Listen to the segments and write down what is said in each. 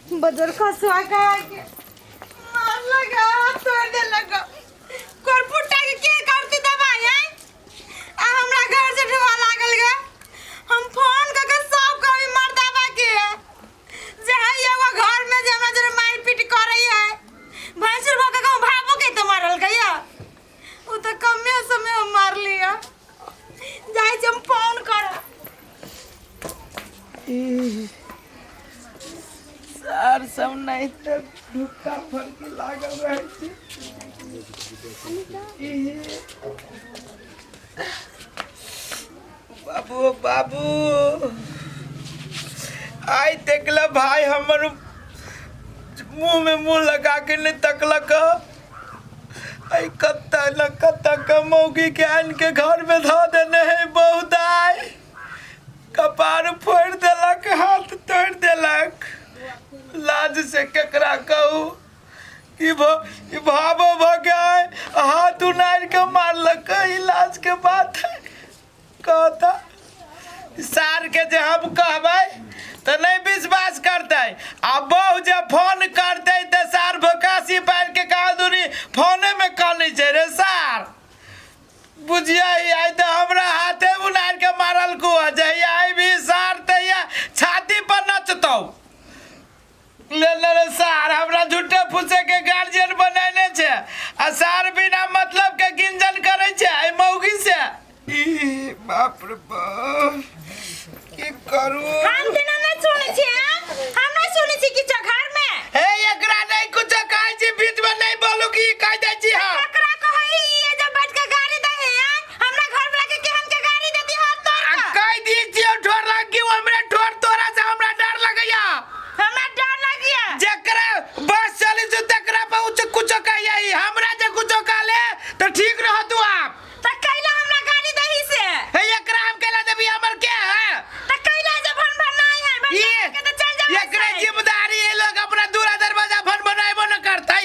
बजर खसुआ का के मार लगा हाथ तोड़ देलक करपुटा के के करती दवाई है आ हमरा घर से ढुआ लागल गे। हम फोन क के सब कभी मर्दाबा के जे है एगो घर में जे हमरा जरे मार पीट करे है। भैंसुर भऽ के कहूँ भाबो के तो मारल गया उ तो कमे समय हम मार लिया। जाइ छी हम फोन करब। सार सब नहीं तऽ ढुक्का फड़की लागल रहै छै। ई बाबू बाबू आइ देखल भाई हमर मुंह में मुंह लगा के नहीं तकलक। आई कत्ता न कत्ता के मौगी के आन के घर में धऽ देने है बहुत आइ कपार फोड़ि देलक हाथ तोड़ि देलक। लाज से केकरा कहू ई ई भाबो भऽ के आइ हाथ उनारि के मारलक। ई लाज के बात है। कहता सार के जे हम कहबै तऽ नहीं विश्वास करतै आ बहु जे फोन करतै तऽ सार भोकासी पारि के कहा दूरी फोने में कानै छै रे सार। बुझिया आइ तऽ हमरा हाथे उनारि के मारल कुआ जहिया अयबी सार तहिया छाती पर नचतौ। ले ले रे सार हमरा झूठे फूसे के गार्जियन बनैने छै आ सार बिना मतलब के गिंजन करै छै एहि मौगी से। ई बाप रे बाप की करू। हम तेना नहीं सुनै छी हम नहीं सुनै छी किछो घर में। हे एकरा नहीं कुछो कहै छी बीच में नहीं बोलू कि कह दै छी हम। एकरा कहै ई जे बैठ के गाड़ी दै है हमरा घर वाला के केहन के गाड़ी देती हाथ तोड़ आ के। कह दी छियौ ठोर लग कि हमरा ठोर तोरा से हमरा डर लगैया। हमरा डर लगिया। जेकरा बस चली जो तकरा पर उच्च कुछो कहिया हमरा जे कुछो कहले तो ठीक रह तू आप। त कैला हमरा गाड़ी दही से। हे एकरा हम कैला देबी हमर के है। त कैला जे भन भन नहीं है भन ये के त चल जा। एकरा जिम्मेदारी ये लोग अपना दूरा दरवाजा भन बनाएबो न करतै।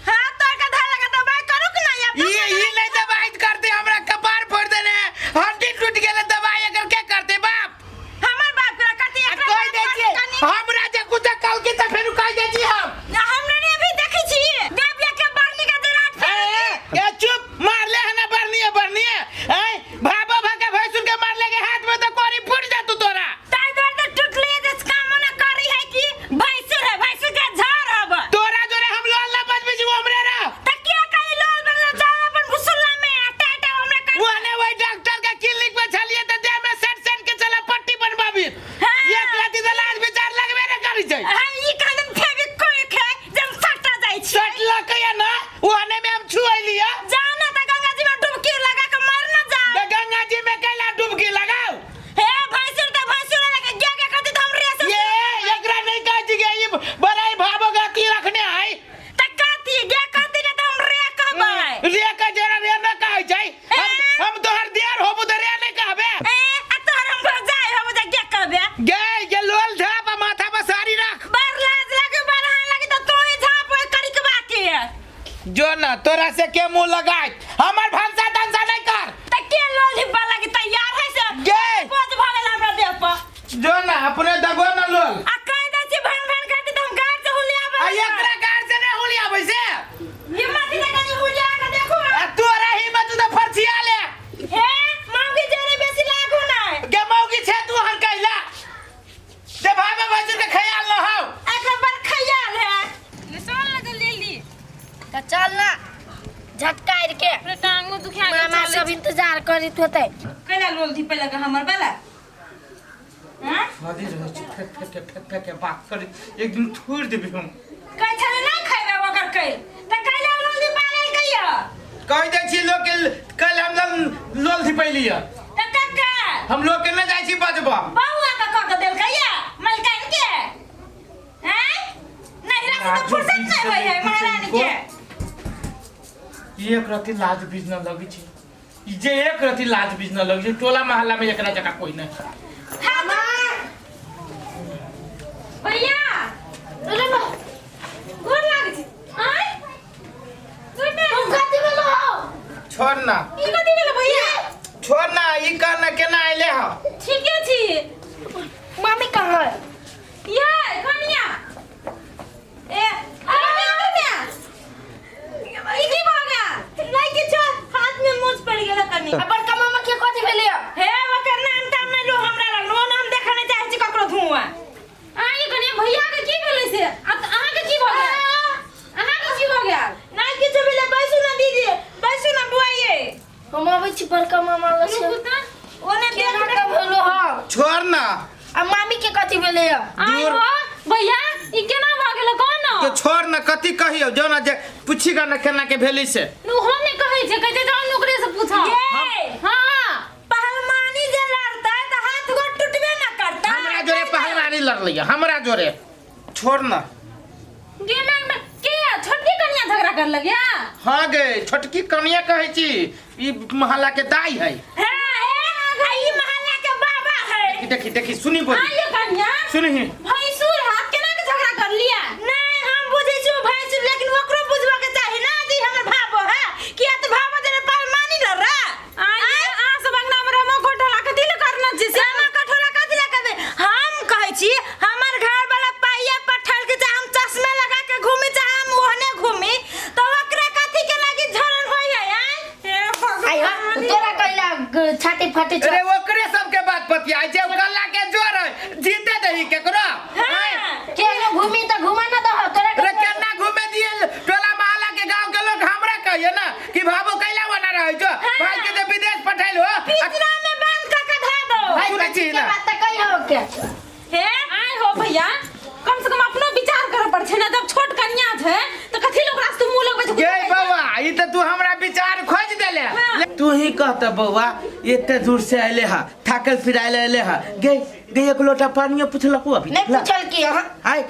हां तोर के धार लगा दबाई करू कि नहीं अपन ये नहीं दबाई करते हमरा कपार फोड़ देने हड्डी टूट गेले दबाई एकर के करते बाप। हमर बाप के करती आ एकरा कह बाप दै करती छी कनी। हमरा जे कुछ कल की त फेर कह दै छी हम। ना हमरा ने अभी देखै छी देव के बरनी के देरात ए ए चुप मारले है ना बरनिए बरनिए ए भाबो भाके भैंसुर के मारले के हाथ में तो कोरी फूट जातू तोरा। ताई द्वार तो टूटले जे काम न करी है कि भैंसुर है भैंसुर के झाड़ हब। तोरा जोरे हम लोल ना बजबे छी हमरे रा। त के कही लोल बन जा अपन भुसुल्ला में आ टाटा हमरा कर। ओने वही डॉक्टर के क्लिनिक में छलिए त देह में सेट सेट के चला पट्टी बनवाबी। हाँ। एक राति त लाज विचार लगबे न करी छै। हां ई कहलन फेविकोइक है जब सटा जाय छै। सट लकैया ना ओने में हम छुएलिया। जा ना त गंगा जी में डुबकी लगा के मर ना जा। त गंगा जी में कैला डुबकी लगाओ। हे भैंसुर त भैंसुर लगे गे गे कहती त हम रे से। ये एकरा नहीं कहै छी गे ई बड़ाई भावो गति रखने है। त कहती गे कहती ने त हम रे कहबै। रे के जरा रे न कहै छै। हम तोहर दियार होबू त रे नहीं कहबे। ए आ तोहर हम भौजाई होबू त गे कहबे। गे ये लोल झाप आ माथा पर साड़ी रख। बड़ लाज लागे बड़ हान लागे त तू ही झाप ओइ करिकबा के। जो ना तोरा से के मुंह लगाए हमर भनसा तनसा नहीं कर। त के लोल धिपा लागे तैयार है से। गे। बोझ भ गेल हमरा देह पर। जो ना अपने दगो ना लोल। आ कह दै छी भन भन करती त हम गाड़ से हुलियाबै। आ एकरा गाड़ से नहीं हुलियाबै से। हिम्मत से कनी हुलिया के देखो। आ तोरा हिम्मत त फरछिया ले। हे मौगी जरे बेसी लागू नै। गे मौगी छे तू हर कैला जे भाबे भसुर के ख्याल न हौ। एकरा बड़ ख्याल है। ले चल ना जल्दी जल्दी। त चल ना झटकार के। पूरा टांगो दुखा गेल। मामा सब इंतजार करत होतै। कैला लोल धिपे लगा हमर वाला। हां हदी जो छै फेक फेक के फेक फेक के बात कर एक दिन छोड़ देबी हम। कहै छलै नहीं खैबे ओकर कैल त कैला लोल धिपा लेल कहिया। कह दै छी लोग के कल हम लोल धिपैलिया। त कक्का हम लोग के न जाइ छी बजबा। बउआ के कह के देल कहिया मलकाइन के। हैं नहिरा से त फुर्सत नहीं होय है महारानी के। एक रति लाज बीज न लगै छै। ई जे एक रति लाज बीज न लगै छै टोला मोहल्ला में एकरा जगह कोई नहीं। हां भैया अरे बा गोर लागै छी। आय गोर ना तुम कथी भेलो हो? छोड़ ना ई कथी भेलो भैया? छोड़ ना ई कहना केना अइले हो? ठीके छी। मामी कहाँ है? ये कनिया गेलै आइ हो भैया ई केना भऽ गेल कह न तो छोड़ न कथी कहियो जो ना जे पूछी गा न केना के भेली से नु हम नहीं कहै छै कहै छै जाओ नौकरी से पूछो ये हां पहलवानी जे लड़ता है तो हाथ गोड़ टूटबे ना करता हमरा जोरे पहलवानी लड़लिए हमरा जोरे छोड़ न गे मैं मैं के छोटकी कनिया झगड़ा कर लगिया हाँ गे छोटकी कनिया कहै छी ई मोहल्ला के दाई है हां ए ई मोहल्ला के बाबा है देखी देखी सुनी बोली आइए कनिया सुनी भैंसुर हाथ केना के झगड़ा कर लिया नहीं हम बुझै छी भैंसुर लेकिन ओकरो बुझबा के चाही ना जे हमर भाबो है किया त भाबो जने पहलवानी लड़ रहा आइए अहाँ सब अंगना में रमो घोटाला कथी ले करना छी से श्यामा कठोला कथी लए कहबै हम कहै छी हमर घर वाला पाइया पर ठल के चाहे हम चश्मे लगा के घूमी चाहे हम ओहने घूमी तो ओकरा कथी के लागी झरन होई है आय हे आई हा भगवान तोरा कैला छाती फाटी अरे ओकरे सबके बात पतियाइ छै ओ गल्ला के जोर है जीते दही केकरो आँय? के नो घूमी त घुमा न दह तोरा अरे केना घूमे दिए टोला मोहल्ला के गांव के लोग हमरा कहिए ना कि भाबो कैला बना रहे जो भाई के जे विदेश पठाइल हो आ पिंजरा में बंद कर के धर दो भाई सुनै छी के ना? बात त कही हो के हे आय हो भैया कम से कम अपनो विचार करे पड़े छै ना जब छोट कन्या छै तऽ कथी लोग रास्ते मुंह लगबै छै गे बौआ ई तऽ तू हमरा विचार खोज देले तू ही कहत बौआ एते दूर से अयले हा थाकल फिरायल अयले हा गे गे एक लोटा पानियो पुछलक अभी नहीं पूछल की हां आय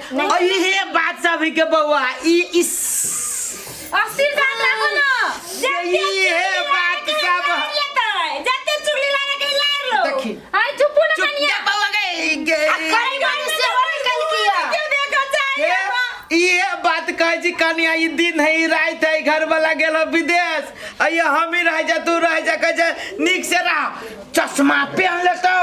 इहे बात सब के बौआ ई इस अस्थिर जान लागो ना इहे बात सब जते चुगली लारे के लार लो देखी आय चुप ना चुप कन्या जा बौआ गे गे आ करी बारी से हो कल की के देखो चाहिए इहे बात कहै छी कनिया ई दिन है ई राति है घर वाला गेल हो विदेश अइया हम ही रह जा तू रह जा कहै छै नीक से रह चश्मा पहन लेतौ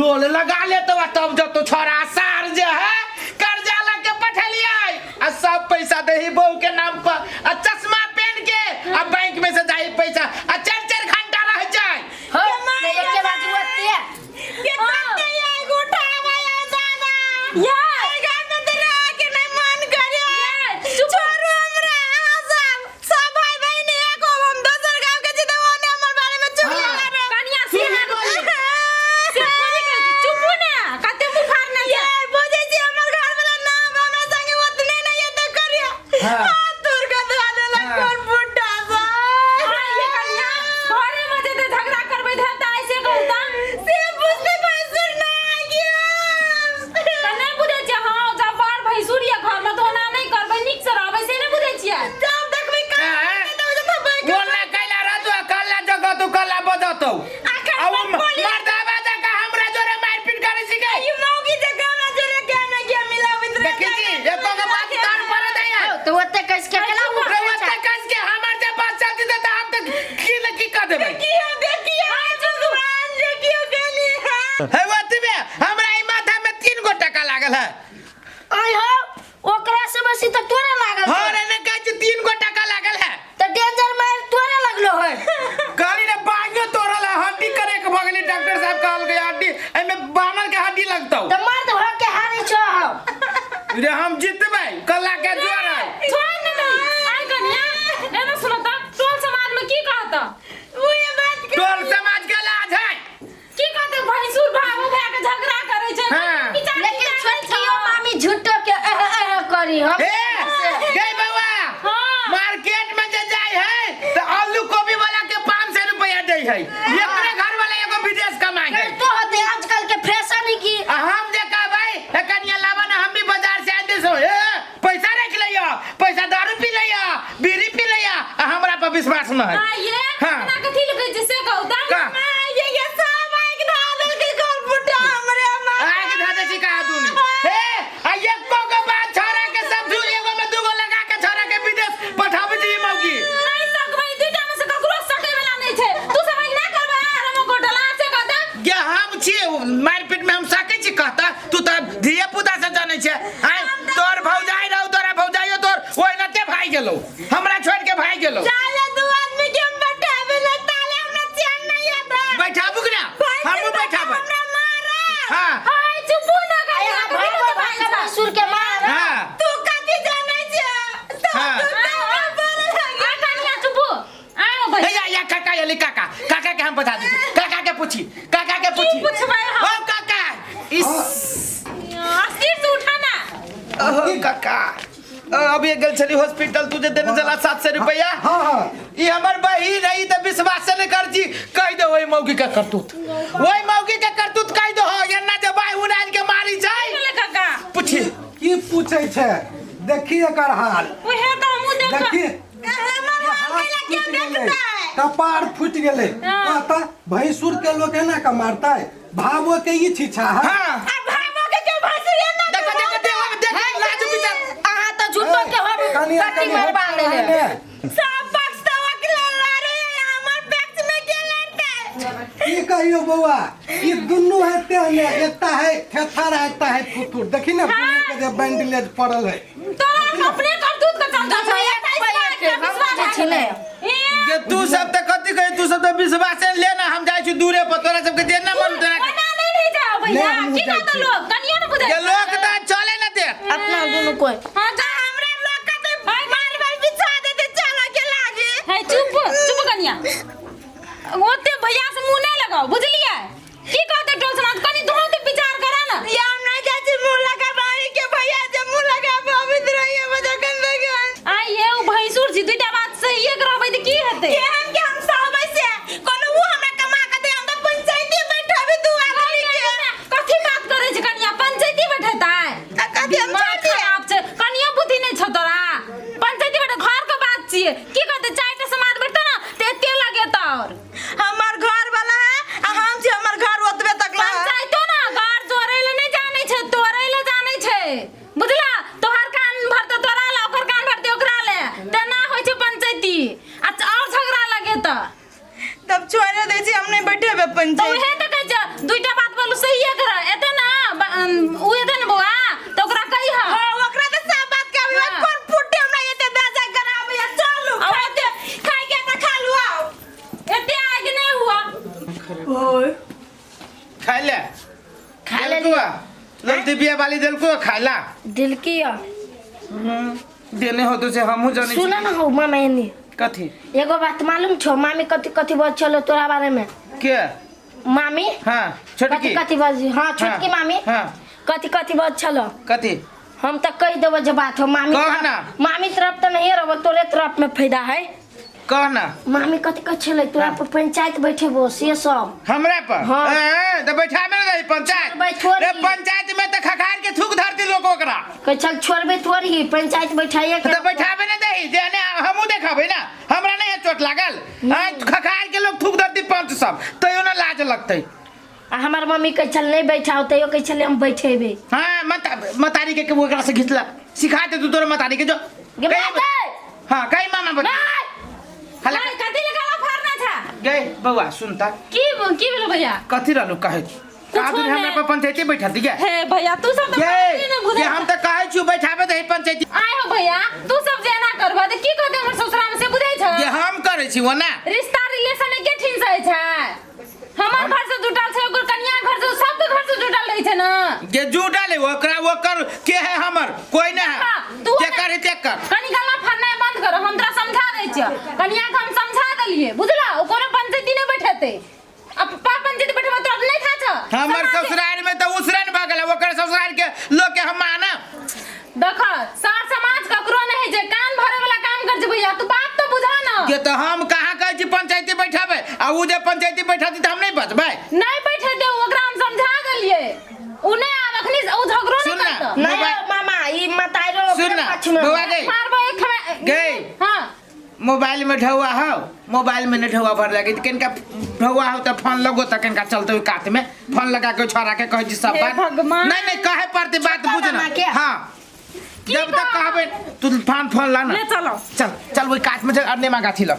लोल लगा लेतौ आ तब जतौ छोरा सार जे है कर्जा लग के पठेलियै आ सब पैसा दही बहू के नाम पर आ चश्मा पहन के आ बैंक में से जाई पैसा आ चार चार घंटा रह जाए हो नहीं के बाजू होती है के कते ये गोटा आया दादा या घर में तो रह के नहीं मन करे चुप छोड़ू हमरा अहाँ सब सब भाई बहिन एक हो हम दोसर गांव के छी तऽ ओने हमर बारे में चुगली हाँ। करे कन्या से से थोड़ी कहै छी चुप ना कते मुंह फाड़ने ये बुझै छी हमर घर वाला नाम हमरा संगे ओतने नहीं है तऽ करिया हाँ। हाथ तोड़ के धऽ देलक हाँ। कोन बुड्ढा सा आय ये कन्या घरे में जेते झगड़ा करबै धर त ऐसे कहू त से बुझते भैंसुर ना गया त नहि बुझै छियै हँ जब बार भैंसुर ये घर में तऽ ओना नहि करबै नीक से रहबै से नहि बुझै छियै जब देखबै काम हाँ। करते तऽ ओइ जगह बैठ बोलना कैला रहतौ आ कल्ला जगह तू कल्ला बजतौ आखिर आ उ पर बोली- मर्दाबा जकाँ हमरा जोरे मारपीट करै छी गे ई मौगी जगह हमरा जोरे के हमरा के मिलाबैत रहे देखी छी एको गो बात तार पर दैया तो ओते कस के केला रे ओते कस के हमर जे बात चलती त हम त की न की कर देबै देखियो देखियो भगवान देखियो गेली है हे ओतबे हमरा ई माथा में तीन गो टका लागल है आई हो ओकरा से बेसी त तोरे लागल हां रे ने कहै छी तीन गो टका लागल है त डेंजर मार तोरे लगलो है कहली ने बांगियो तोड़ल है हड्डी करे के भऽ गेली डॉक्टर साहब कहल गया हड्डी एमे बानर के हड्डी लगतौ त मर्द हो के हारे छो हो रे हम जीतबै कल्ला के जोर है छोड़ ने दही आय कन्या एना सुनो त टोल समाज में की कहत उहे बात के टोल समाज के लाज है की कहत भैंसुर भाबू भाय के झगड़ा करै छै हाँ। विचार लेकिन विचार नहि छोटकियो छौ। मामी झूठो के अह अह करी हम ए गई बउआ हाँ। मार्केट में जे जाय है तो आलू गोभी वाला के 500 रुपया दै है एकरे घर वाला एगो विदेश कमाई है तो होते आजकल के फैशन ही की आ हम जे कहबै ए कनिया लावा ना हम भी बाजार से आन देसो ए पैसा रख लइयो पैसा दारू पी लइयो बीड़ी पी लइयो आ हमरा पर विश्वास न है आ ये हाँ। एना कथी लगे छै से कहू त का? ये ये सब आइक धा देलकै घर बुड्ढा हमरे माथा आग धऽ दै छी कहा दूनी हे आ एको गो बात छोरा के सब दू एगो में दूगो लगा के छोरा के विदेश पठाबै छी मौगी नहीं सकबै दुईटा में से ककरो सकै वाला नहीं छै तू सब ना करबै आराम घोटाला से कह दे गे हम छी मारपीट में हम सकै छी कहता तू तऽ धिया पुता से जानै छै आय तोर भौजाई रहौ तोरा भौजाइयो तोर ओहिनाते भागि गेलौ हमरा छोड़ के भागि गेलौ चाले दू आदमी के हम बैठाबे ले ताले हमरा चैन नहीं अहो, काका अभी गेल छली हॉस्पिटल तू जे देने छला 700 रुपया। हाँ हाँ। ई हमर बहिन है, ई त विश्वास नहीं कर छी। कह दो ओई मौगी के करतूत, ओई मौगी के करतूत कह दो हो एना जे बाई उड़ान के मारी छै। भेलै काका? पूछी। की पूछै छै? देखी एकर हाल। उहे तऽ हमहूँ देख। देखी हमर हाल हाथ कैला के टूटि गेलै, देखतै? कपार फूटि गेलै। हाँ। कहता भैंसुर के लोग एना के मारतै? भावो के ई छिछा है। हां। आ भावो के क्यों भैंसुर एना देखो देखो देखो देखो लाज विचार। अहाँ तऽ झूठो के हम कनी कथी कनी मरबा लेले। सब पक्ष तो वकील लड़े, हमर पक्ष में के लड़ते? की कहियो बौआ, ई दुनू है तेहने, एकटा है थेथर, एकटा है फुतुर। देखी ने बुनी के जे बैंडलेज पड़ल है। तोरा अपने करतूत के चलता छौ। हम बुझै छी ने। ए जे तू सब त कथि कहे? तू सब त विश्वास ले ना, हम जाइ छी दूरे पर, तोरा सबके जे ना मन तोरा ओना नहीं रहि जाओ ले, भैया। हमहूँ की जाइ कहत छी। लोग कनियो ने बुझै। जे लोक त चले ना दे। अपना दुनू कोई। हां जा। हमरा लोग का तो मार मार बिछा देते चला के लागे। है चुप चुप कनिया, ओते भैया से मुंह नहीं लगाओ, बुझलियै? की कहते टोल समाज, कनी तोहन ते विचार करा ना। या हम नहीं जाय छी मुंह लगा बाई के, भैया जे मुंह लगा अबैत रहिए बजा गंदगन। आ ये उ भैंसुर छी, दुईटा बात सहिए के रहबै त की हेतै? केहन के हम सहबै से कोनो उ हमरा कमा के दे, हम त पंचायती बैठाबे दू आदमी के। कथी बात करै छै कनिया, पंचायती बैठेतै? त कथी हम दिमाग छोड़ दिए? खराब छै कनियो, बुद्धि नहीं छौ तोरा। पंचायती बैठे घर के बात छियै, की कहते? चारिटा समाज बैठतौ ना त एते लगेतौ। और हमर घर वाला है आ हम छी, हमर घर ओतबे तक ला है। पंचायतो ना घर जोड़ै ले नहीं जानै छै, तोड़ै ले जानै छै, बुझला? तोहर कान भरतौ तोरा ले, ओकर कान भरतै ओकरा ले, तेना होइ छै पंचायती। आ और झगड़ा लगे तऽ तब छोड़े दै छी, हम नहीं बैठेबे तऽ पंचायत। उहे तऽ कहै छै, दुइटा बात बोलू सहिए कर। एते ना उ एते ने बौआ तऽ ओकरा कहिह। हाँ, ओकरा तऽ सब बात के अभी। हाँ। कोन फुटे हमरा एते दाजा कराबे? चलू खाय के, खाय के तऽ खा लू आओ। एते आगे नहीं हुआ। ओए। खाइ ले। खा ले। देलको लोग दिव्या वाली देलको खाइला? दिलकी या। देने हो तो से हमहू जानै छी। सुन न हौ मामा एनी। कथी? एगो बात मालूम छौ, मामी कथी कथी बज छलो तोरा बारे में? के? मामी। हाँ। कथी छोटकी? कथी बज, हाँ, छोटकी मामी। हाँ। कथी कथी बज छलो? कथी? हम तऽ कहि देबो जे बात हो मामी। कह ना। मामी तरफ तऽ नहीं रहबो, तोरे तरफ में फायदा है। कह ना। मामी कथी कथी छलै तोरा हाँ। पर पंचायत बैठेबो से सब। हमरा पर? हाँ। ए, तऽ बैठाबे ने रही पंचायत। छोड़बै थोड़ी। रे पंचायत में तऽ खखार के थूक धरती लोग ओकरा। कहै छल छोड़बै थोड़ी, पंचायत बैठाइए के। तऽ बैठाबे ने दही जे ने हमहूँ देखबै ना, हमरा नहीं है चोट लागल। आँय, खखार के लोग थूक धरती पंच सब, तैयो ना लाज लगतै। आ हमर मम्मी कहै छल नहीं बैठाओ, तैयो कहै छलै हम बैठेबै। हाँ, मतारी के ओकरा से घिचला सिखा दे तू तोरा मतारी के जो गे कही- बात। हाँ, कही मामा बता हला। नहीं, कथी ले गला फाड़ना था? गए बउआ सुनता। की की भेलो भैया? कथी रहलू कहै कहा तू? नहीं। हमरा पर पंचायती बैठा दी गे? हे भैया, तू सब तो ये बाते ने बुझै। ये हम तऽ कहै छियौ बैठाबे दही पंचायती। आय हो भैया, तू सब जे एना करबह तऽ की कहतै हमर ससुरा में से बुझै छ? ये हम करै छी ओना। रिश्ता रिलेशन एके ठीन से होइ छै। हमर घर से जुटल छै, ओकर कनिया घर से, सबके घर से जुटल रहै छै ना। जे जुटल है ओकरा ओकर के है, हमर कोई नहीं है। हाँ, तू के कर ते कर। कनी गला फाड़नाइ बंद कर, हम तोरा समझा दै छियौ। कनिया के हम समझा देलियै, बुझला? ओ कोनो पंचायती नहि बैठेतै। अब पा पंचायती बैठेबै तोरा नहि था छ। हमर समाज- ससुराल में तऽ उसरन भऽ गेल, ओकर ससुराल के लोग के हम मानब? देख, सार समाज ककरो नहि होइ छै, कान भरे वाला काम कर छै। भैया, तू बात तो बुझा ना। के तऽ हम कहाँ कहै छी पंचायती बैठाबै, आ उ जे पंचायती बैठाती तऽ हम नहीं बचबै। नहीं बैठे दे, ओकरा हम समझा देलियै। उ नहि आब अखनी उ झगड़ो सुन नहि ना। करतौ। नहीं मोबाइल- मामा, ई मताइरो सुन ना, पक्ष में। बौआ गई। मारबो एक खमे। गई। हाँ। मोबाइल में ढौआ हो, मोबाइल में नहीं ढौआ भर लगी, किनका ढौआ हो तो फोन लगो, तो किनका चलते हुए कात में फोन लगा के छोरा के कहे छी सब हे बात। भगवान। नहीं नहीं, कहे पड़ते बात बुझ ना। मामा के? हाँ, जब तक कहबे तू फोन फोन ला ना। ले चलो। चल चल, वही कात में चल, अरनेमा गाछी लो।